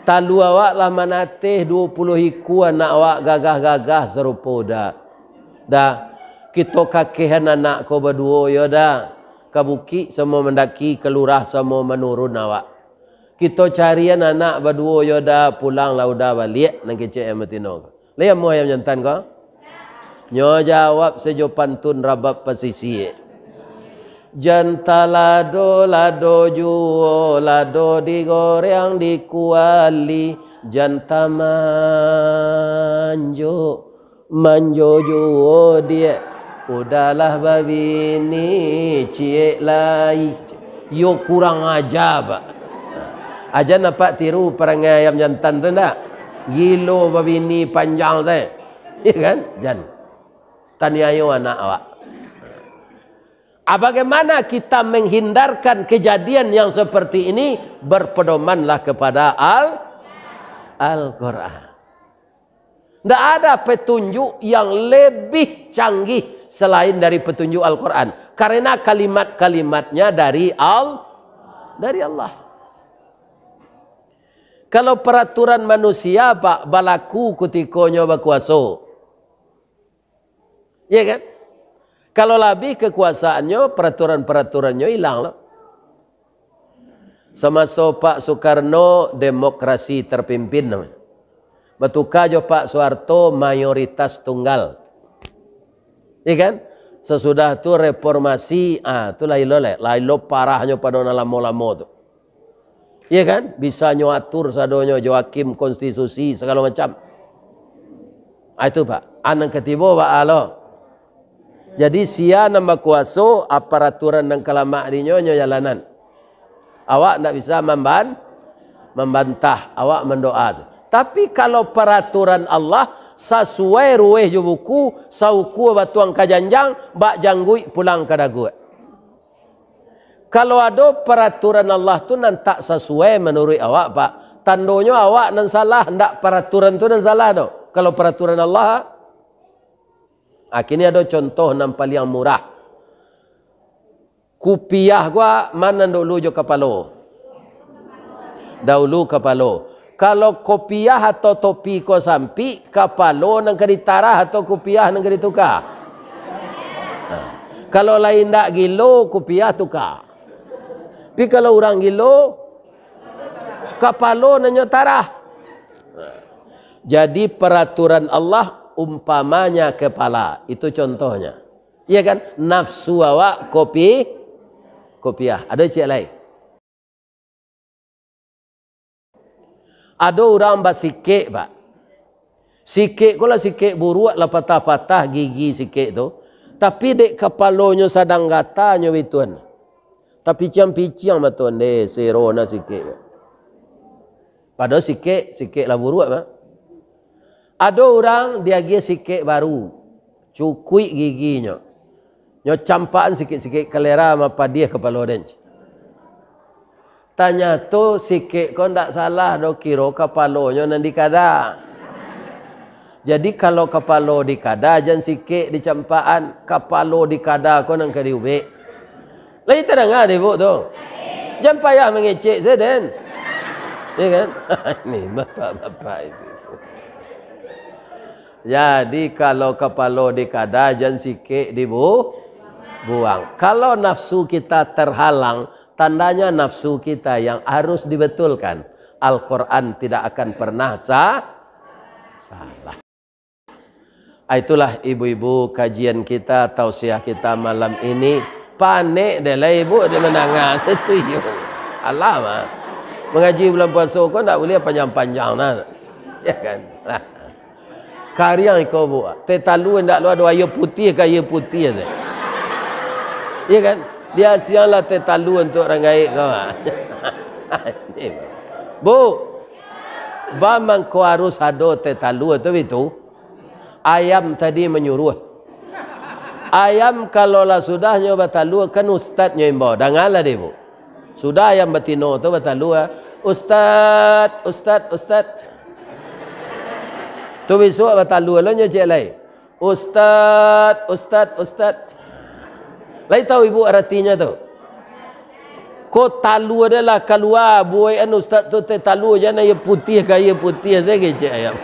Talua awak lah manateh duo puluah ikua anak awak gagah-gagah sarupo Uda. Da, kito kakehan anak ko baduo yo, Da. Ka bukik samo mandaki, ka lurah samo manurun awak. Kito carian anak baduo yo, Da, pulanglah Uda baliak," nan kecek ayam batino ko. Lai amuah ayam jantan ko? Nyo jawab sajo pantun rabab pasisia. "Jan talado, lado juo, lado digoreng di kuali, jan tamanjo, manjo juo diak, Uda lah babini ciek lai." Yo kurang aja, Pak. Aja nampak tiru parangai ayam jantan tu ndak? Gilo babini panjang sajo. Ya kan? Jan. Taniayo anak awak. Ah, bagaimana kita menghindarkan kejadian yang seperti ini? Berpedomanlah kepada Al-, Al-Quran. Ndak ada petunjuk yang lebih canggih selain dari petunjuk Al-Quran. Karena kalimat-kalimatnya dari Al-, dari Allah. Kalau peraturan manusia, Pak, balaku kutikonyo bakuaso. Ya kan? Kalau lah abih kekuasaannyo, peraturan-peraturannyo ilang lo. Samaso Pak Soekarno, demokrasi terpimpin namonyo. Batuka jo Pak Soeharto, mayoritas tunggal. Ya kan? Sasudah tu reformasi, ah, tu lain lo lai. Lain lo parahnyo pado nan lamo-lamo tu. Iya kan? Bisa nyo atur sadonyo jo hakim konstitusi sagalo macam. Ah, itu, Pak. Ah, nan katibo, Pak, alo. Jadi, sia nan bakuaso, ah, paraturan nan ka lamak dinyo, nyo jalanan. Awak ndak bisa mamban-, mambantah, awak mandoa. Tapi, kalau paraturan Allah sasuai ruweh jo buku, saukua batuang ka janjang, bak jangguik pulang ka daguak. Kalau ado paraturan Allah tu nan tak sasuai manuruik awak, Pak, tandonyo awak nan salah, ndak paraturan tu nan salah doh. Kalau paraturan Allah, ah, kini ado contoh nan paliang murah. Kupiah ko ma nan daulu jo kapalo? Daulu kapalo. Kalau kopiah atau topi ko sampik, kapalo nan ka ditarah atau kupiah nan ka dituka? Nah, Kalau lai indak gilo, kupiah tuka. Tapi kalau urang gilo, kapalo nan nyo tarah. Jadi, peraturan Allah umpamanya kepala. Itu contohnya. Iya kan? Nafsu awak kopi, kopiah. Ado ciek lai. Ado urang basikek, Pak. Sikek ko lah sikek buruak, lah patah-patah gigi sikek tu. Tapi dek kapalonyo sadang gata nyo bituan. Tapiciang-piciang mato ndeh, sero na sikek. Padahal sikek, sikek lah buruak, Pak. Ado urang diagiah sikek baru, cukuik giginyo. Nyo campakan sikek-sikek kalera mapadiah kapalo den. Tanyato sikek ko ndak salah doh, kiro kapalonyo nan dikada. Jadi, kalau kapalo dikada, jan sikek dicampakan, kapalo dikada ko nan ka diubek. Lai tadanga dek ibuk tu? Jan payah mangecek se den. Ya kan? Ni bapak-bapak itu. Jadi, kalau kapalo dikada, jan sikek dibu-, buang. Kalau nafsu kita terhalang, tandanya nafsu kita yang harus dibetulkan. Al-Quran tidak akan pernah sa-, salah. Ah, itulah ibu-ibu kajian kita, tausiah kita malam ini. Panek deh lah ibu di mandanga. Setuju. Alah mah. Mangaji bulan puaso ko ndak buliah panjang-panjang nah. Ya kan? Lah. Kariang iko, Bu. Teh talua ndak lu ado aia putiah ka aia putiah se. Ya kan? Dia siang lah teh talua untuak urang gaek ko. Bu, ba mangko harus ado teh talua tu bitu. Ayam tadi manyuruah. Ayam kalau lah sudah nyo batalua, kan ustadnyo imbau. Dangalah deh, Bu. Sudah ayam batino tu batalua, "Ustad, ustad, ustad." Tu bisuak batalua lo nyo ciek lai. "Ustad, ustad, ustad." Lai tahu ibu aratinyo tu? Ko talua dah lah kalua, buekan ustad tu teh talua, jan aia putiah ka aia putiah sajo kecek ayam.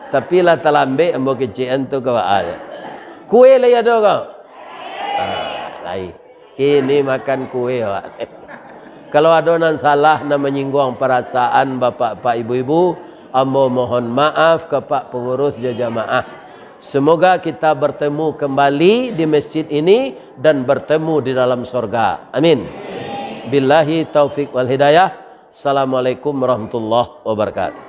Tapi lah talambek ambo kecekan tu ka baa. Kue lai ado ko? Ah, lai. Kini makan kue awak. Kalau ado nan salah, nan manyingguang parasaan bapak-bapak, ibu-ibu, ambo mohon maaf ka pak pangurus jo jamaah. Semoga kita bertemu kembali di masjid ini dan bertemu di dalam sorga. Amin. Billahi taufik wal hidayah. Assalamualaikum warahmatullahi wabarakatuh.